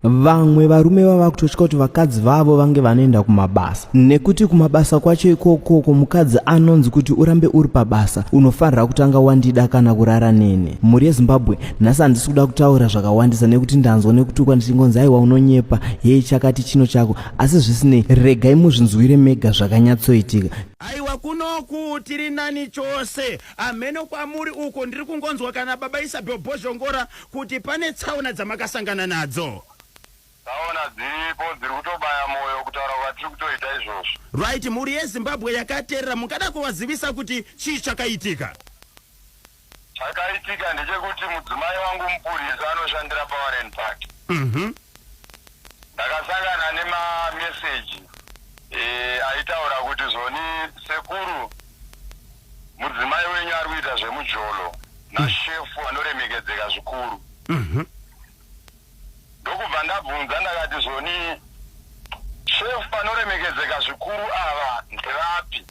Vamwe varume vava kutotya kuti vakadzi vavo vange vanoenda kumabasa nekuti kumabasa kwacho ikokoko mukadzi anonzi kuti urambe uri pabasa unofanira kutanga wandida kana kurara neni. Mhuri yeZimbabwe, nhasi handisi kuda kutaura zvakawandisa nekuti ndanzwa nekutukwa ndichingonzi aiwa unonyepa, hei chakati chino chako, asi zvisinei regai muzvinzwire mega zvakanyatsoitika. Aiwa kunoku tiri nani chose hameno kwamuri uko ndiri kungonzwa kana baba Isabel Bhozhongora kuti pane tsaona dzamakasangana nadzo. Tsaona dziripo dziri kutobaya moyo kutaura kwatiri kutoita izvozvi. Right mhuri yeZimbabwe yakaterera mungada kuvazivisa kuti chii chakaitika? Chakaitika ndechekuti mudzimai wangu mupurisa anoshandira paWarren Park. Ndakasangana nemameseji eh, aitaura kuti zvoni sekuru mudzimai wenyu ari kuita zvemujolo nashefu anoremekedzeka zvikuru. Ndokubva ndabvunza ndakati zvoni shefu panoremekedzeka zvikuru ava ndevapi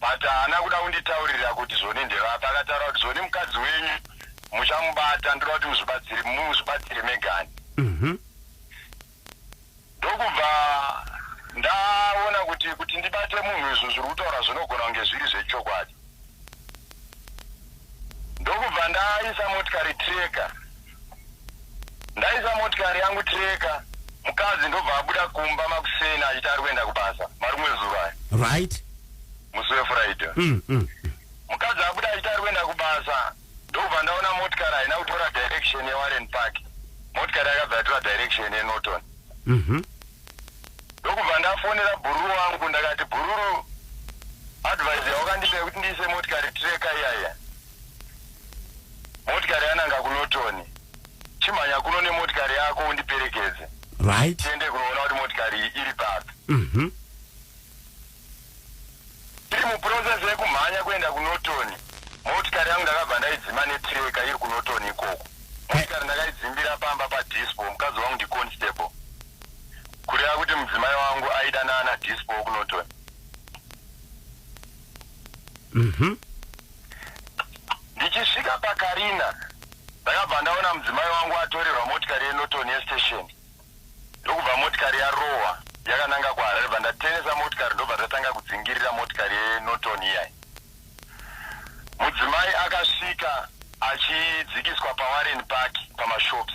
but haana kuda kunditaurira kuti zvoni ndevapi akataura kuti zvoni mukadzi wenyu muchamubata ndoda kuti muzvibatsire muzvibatsire megani. Ndokubva ndaona kuti kuti ndibate munhu izvo zviri kutaura zvinogona kunge zviri zvechokwadi. Ndokubva ndaisa motikari tracker. Ndaisa motikari yangu tracker, mukadzi ndobva abuda kumba makuseni achiti ari kuenda kubasa marimwe zuro aya. Right. Musi weFriday. Mukadzi abuda achiti ari kuenda kubasa ndokubva ndaona motikari haina kutora direction yeWarren Park. Motikari yakabva yatora direction yeNorton. Ndokubva ndafonera bhururu wangu ndakati bhururu advice yawakandipa yekuti ndiise motikari tracker iya iya motikari yananga kuNorton chimhanya kuno nemotikari yako undiperekedze Right. tiende kunoona kuti motikari iyi iri papi. Tiri muprocess yekumhanya kuenda kuNorton motikari yangu ndakabva ndaidzima netracker iri kuNorton ikoko. Motikari ndakaidzimbira pamba paDispo mukadzi wangu ndiconstable kureva kuti mudzimai wangu aidanana naDispo wekuNorton. Ndichisvika paKarina ndakabva ndaona mudzimai wangu atorerwa motikari yeNorton yestation ndokubva motikari yarohwa yakananga kuHarare bva ndatenesa motikari ndobva tatanga kudzingirira motikari yeNorton iyai. Mudzimai akasvika achidzikiswa paWarren Park pamashops.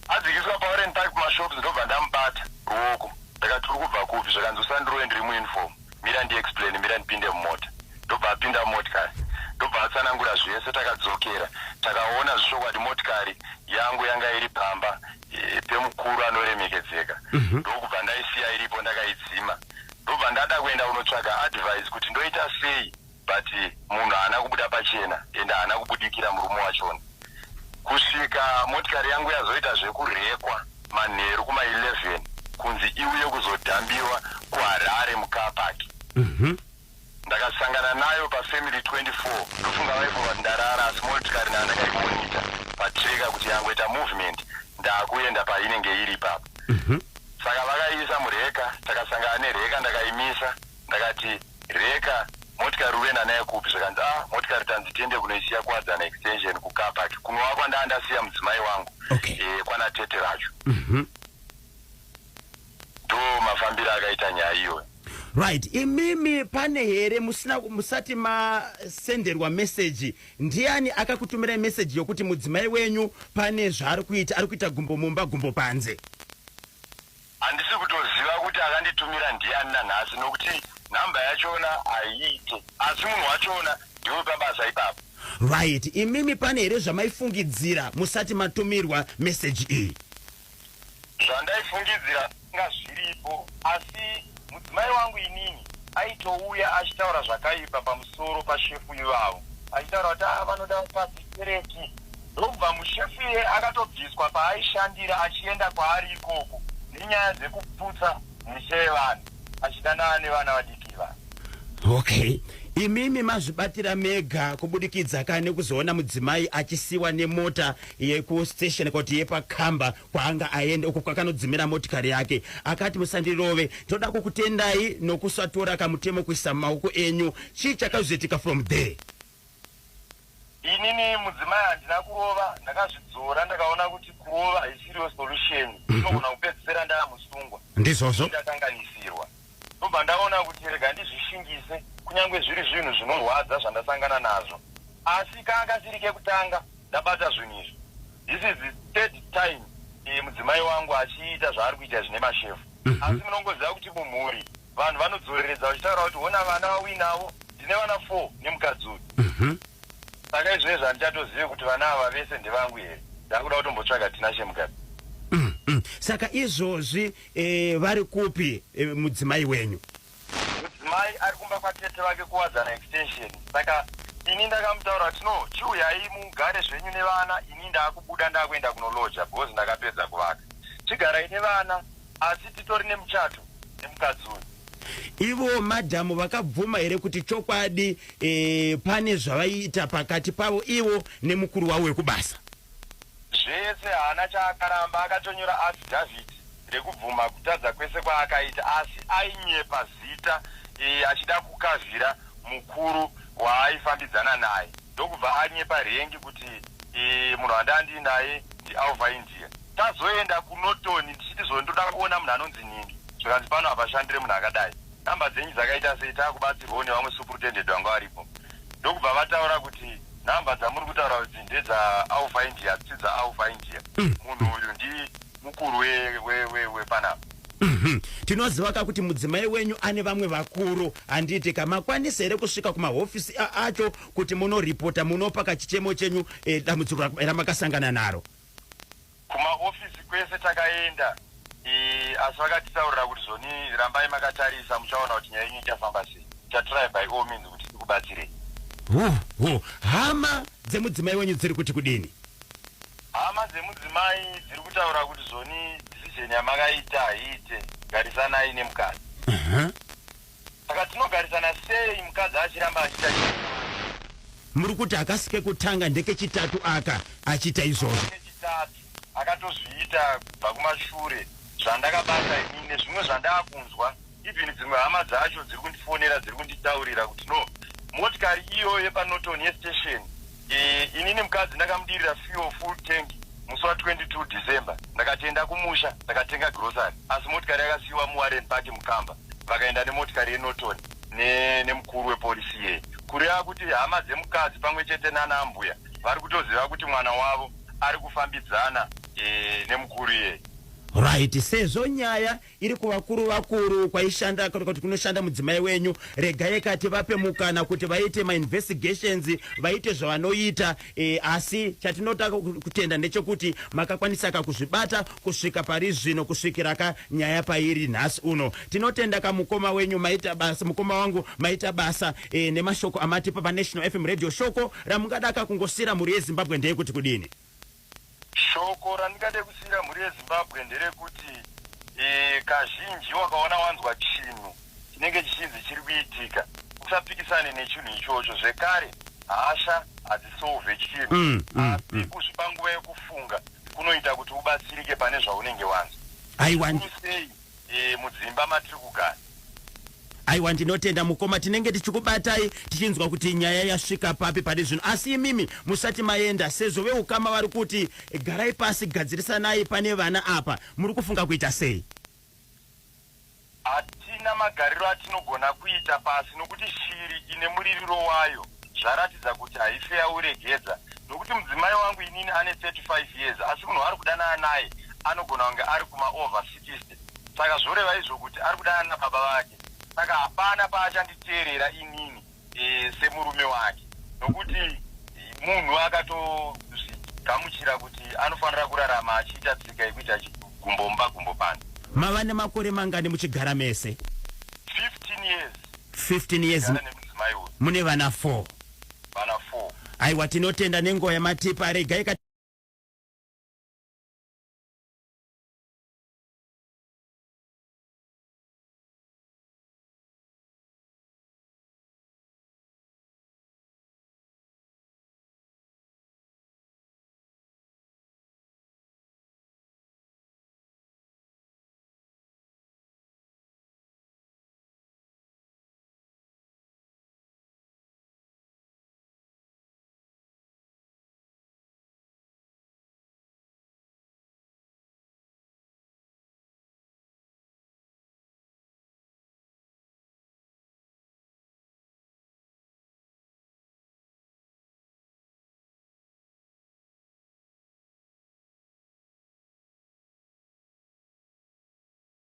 Adzikiswa paWarren Park pamashops ndobva ndamubata ruoko ndakati uri kubva kupi zvakanzi usandirove ndiri muuniform mira ndiexplain mira ndipinde mumota ndobva apinda mumotikari ndobva atsanangura zvese takadzokera takaona zvechokwadi motikari yangu yanga iri pamba e, pemukuru anoremekedzeka ndokubva ndaisiya iripo ndakaidzima ndobva ndada kuenda kunotsvaga advice kuti ndoita sei but munhu haana kubuda pachena ende haana kubudikira murume wachona kusvika motikari yangu yazoita zvekurekwa manheru kuma 11 kunzi iuye kuzodhambiwa kuHarare mucar park. Ndakasangana nayo pafamily 24 ndofunga vaifunga kuti ndarara asi motikari ndandakaimonita patracker kuti yangoita movement ndakuenda painenge iri ipapo. Saka vakaiisa mureka takasangana nereka ndakaimisa ndakati reka motikari uri kuenda nayo kupi zvikanzi ah motikari tanzi tiende kunoisiya kuWadzana extension kucar park kunova kwandanga ndasiya mudzimai wangu Okay. eh, kwana tete vacho. Ndo mafambiro akaita nyaya iyoyo. Right, imimi pane here musina musati masenderwa message ndiani akakutumirai message yokuti mudzimai wenyu pane zvaari kuita ari kuita gumbo mumba gumbo panze? Handisi kutoziva kuti akanditumira ndiani nanhasi nokuti nhamba yachona haiite asi munhu wachona ndiwe pabasa ipapo. Right, imimi pane here zvamaifungidzira musati matumirwa message iyi? Zvandaifungidzira zvanga zviripo asi mudzimai wangu inini aitouya achitaura zvakaipa pamusoro pashefu ivavo achitaura kuti ah vanoda mukadzi stereki ndokubva mushefu iye akatobviswa paaishandira achienda kwaari ikoko nenyaya dzekuputsa misha yevanhu achidanana nevana vadiki ivava. Okay. Imimi mazvibatira mega kubudikidza ka nekuzoona mudzimai achisiwa nemota yekustation kuti yepakamba kwaanga aende uko kwakanodzimira motikari yake akati musandirove toda kukutendai nokusatora kamutemo kuisa mumaoko enyu chii chakazoitika from there? Inini mudzimai handina kurova, ndakazvidzora ndakaona kuti kurova haisiriyo solution, ndinogona kupedzisira ndaamusungwa. Ndizvozvo. Ndakanganisirwa. Ndobva ndaona kuti rega ndizvishingise kunyange zviri zvinhu zvinorwadza zvandasangana nazvo. Asi kanga kasiri kekutanga ndabata zvinhu izvi. This is the third time eh, mudzimai wangu achiita zvaari kuita zvine mashefu. Asi munongoziva kuti mumhuri vanhu vanodzoreredza vachitaura kuti hona vana vauinavo, ndine vana 4 nemukadzi uyu. Saka izvezvi handichatozive kuti vana ava vese ndevangu here. Ndakuda kutombotsvaga Tinashe Mugabe. Saka izvozvi e, vari kupi e, mudzimai wenyu? Mudzimai ari kumba kwatete vake kuWadzana Extension. Saka ini ndakamutaura kuti no, chiuyai mugare zvenyu nevana, ini ndaakubuda ndaakuenda kunoloja because ndakapedza kuvaka. Chigarai nevana asi titori nemuchato nemukadzi uyu. Ivo madhamu vakabvuma here kuti chokwadi e, pane zvavaiita pakati pavo ivo nemukuru wavo wekubasa? Zvese haana chaakaramba, akatonyora affidavit rekubvuma kutadza kwese kwaakaita asi ainyepa zita e, achida kukavhira mukuru waaifambidzana naye ndokubva anyepa rengi kuti e, munhu wandandiinaye ndiAlpha India. Tazoenda kuNorton ndichiti zo ndoda kuona munhu anonzi nhingi, zvikanzi pano hapashandire munhu akadai, nhamba dzenyu dzakaita sei, taakubatsirwawo nevamwe superintendent vanga varipo ndokubva vataura kuti nhamba dzamuri kutaura kuti ndedzaAlpha India hadzisi dzaAlpha India, munhu uyu ndi mukuru wepanapa. Tinoziva ka kuti mudzimai wenyu ane vamwe vakuru, handiti ka? Makwanisa here kusvika kumahofisi acho kuti munoripota, munopa kachichemo chenyu e, dambudziko ramakasangana naro? Kumaofisi kwese takaenda e, asi vakatitaurira kuti zvoni rambai makatarisa muchaona kuti nyaya yenyu ichafamba sei, tichatry by all means kuti tikubatsirei. Hu hu hama dzemudzimai wenyu dziri kuti kudini? Hama dzemudzimai dziri kutaura kuti zvoni decision yamakaita haiite, garisanai nemukadzi. Saka tinogarisana sei mukadzi achiramba achiita chinhu? Muri kuti hakasi kekutanga, ndekechitatu aka achiita izvozvo. Kechitatu akatozviita kubva kumashure zvandakabata inini nezvimwe zvandakunzwa, even dzimwe hama dzacho dziri kundifonera dziri kunditaurira kuti no, motikari iyoyo yepaNorton yestation e, inini mukadzi ndakamudirira fuel full tank musi wa22 December, ndakati kumusha ndakatenga grocery, asi motikari yakasiyiwa muWarren Park mukamba, vakaenda nemotikari yeNorton nemukuru wepolisi iyeye, kureva kuti hama dzemukadzi pamwe chete nana ambuya vari kutoziva kuti mwana wavo ari kufambidzana e, nemukuru iyeye. Right, sezvo nyaya iri kuvakuru vakuru kwaishanda kana kuti kunoshanda mudzimai wenyu, regai kati vape mukana kuti vaite mainvestigations, vaite zvavanoita e, asi chatinoda kutenda ndechekuti makakwanisa ka kuzvibata kusvika pari zvino, kusvikira ka nyaya pairi nhasi uno. Tinotenda kamukoma wenyu, maita basa mukoma wangu, maita basa e, nemashoko amatipa paNational FM Radio. Shoko ramungada kungosiyira mhuri yeZimbabwe ndeyekuti kudini? Shoko randingade kusiyira mhuri yeZimbabwe nderekuti e, kazhinji wakaona wanzwa chinhu chinenge chichinzi chiri kuitika, usapikisane nechinhu ichocho. Zvekare hasha hadzisolve chinhu, asi kuzvipa nguva yekufunga kunoita kuti ubatsirike pane zvaunenge wanzwa. Aiwa. Sei e, mudzimba matiri kugara. Aiwa, ndinotenda mukoma, tinenge tichikubatai tichinzwa kuti nyaya yasvika papi pari zvino. Asi imimi musati maenda, sezvo veukama vari kuti garai pasi, gadzirisanai, pane vana apa, muri kufunga kuita sei? Hatina magariro atinogona kuita pasi nokuti shiri ine muririro wayo, zvaratidza kuti haife yauregedza, nokuti mudzimai wangu inini ane 35 years, asi munhu waari kudanana naye anogona kunge ari kuma over 60. Saka zvoreva izvo kuti ari kudanana nababa vake, saka hapana paachanditeerera inini e, semurume wake, nokuti munhu akatozvigamuchira kuti anofanira kurarama achiita tsika yekuita gumbo mumba gumbo panze. Mava nemakore mangani muchigara mese? 15 years. 15 years. Gara nemudzimai uyu. Mune vana 4? Vana 4. Aiwa, tinotenda nenguva yamatipa, regai ka